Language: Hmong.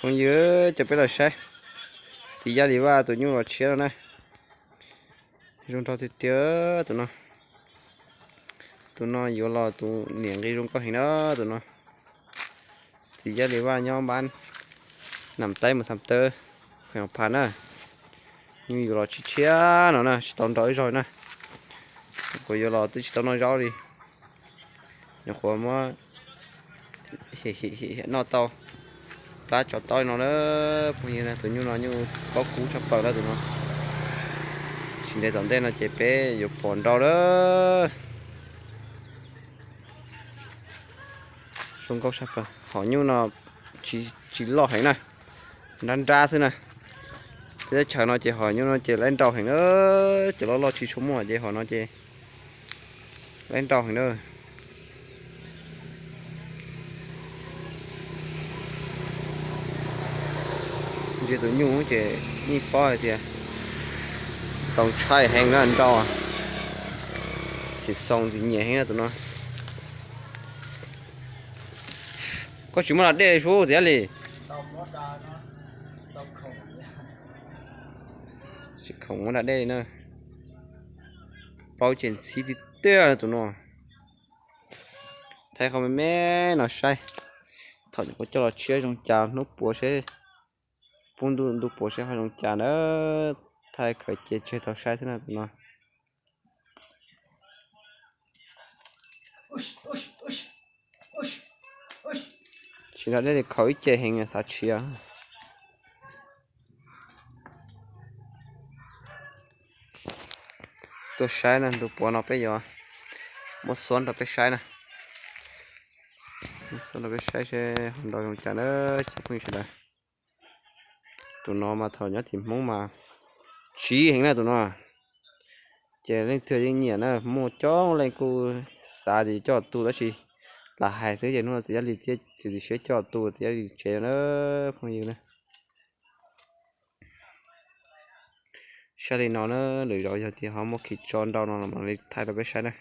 Phooj ywg, coj peb los saib txiv Yaj Lis Vaj tus nyuj los tshiab no na. Zoo nraug tiag tiag tus no. Tus no yuav los tus niam nqi zoo nkauj heev na tus no. Txiv Yaj Lis Vaj nyob npab Nam Taib mus Xam Tawb, Pha na. Nyuj yuav los tshiab tshiab no na, tsis tau nrau ib zaug na. Kuv yuav los twb tsis tau noj zaub li. Nyuam qhuav muab noj tau plab tsov taub li no lawm phooj ywg. Tus nyuj no nyuj paub kub tshaj plaws lawm tus no. Tsis ntev tom ntej no ces peb yuav pom nrau lawm. Zoo nkauj tshaj plaws. Hom nyuj no tsis loj heev na, nrab nrab xwb na. Peb teb chaws no ces hom nyuj no ces laib nrau heev na. Cov loj loj tsis tshua muaj ces hom no ces laib nrau heev na. Ntsia tus nyuj ces yeej paub hais tias txaus ntshai heev na, nrau xim xoo ntxim nyiam heev na tus no. Koj tsis muab da dej sub txiv Yaj Lis. Tsis khoom muab da dej na. Paub ces ntxhib tiag tiag tus no. Thaij qhov me me no saib. Thaum kuv coj los tshiab zoo cas hnub puav seb, pub ntu ntu puav seb ho zoo cas na. Thaij khaws cia tseg tau saib xwb na tus no. Tsis nrog dej li, khaws ib ce heev xav tshiav. Tuaj saib na, ntu puav no peb yuav muab xuab rau peb saib na. Muab xuab rau peb saib seb ho nrau zoo cas na cov phooj ywg sawv daws. Tus no mas thaum nyob tim Hmoob mas tsiv heev na tus no. Ces leej twg yeej nyiam na, muaj coob leej kuj xav tias coj tu tab sis lam hais xwb ces hnub no txiv Yaj Lis thiaj txiav txim siab coj tu txiv Yaj Lis tsev na phooj ywg na. Saib li no na, lwm zaus yog tias ho muaj khi tso nrau no los mam li thaij rau peb saib na.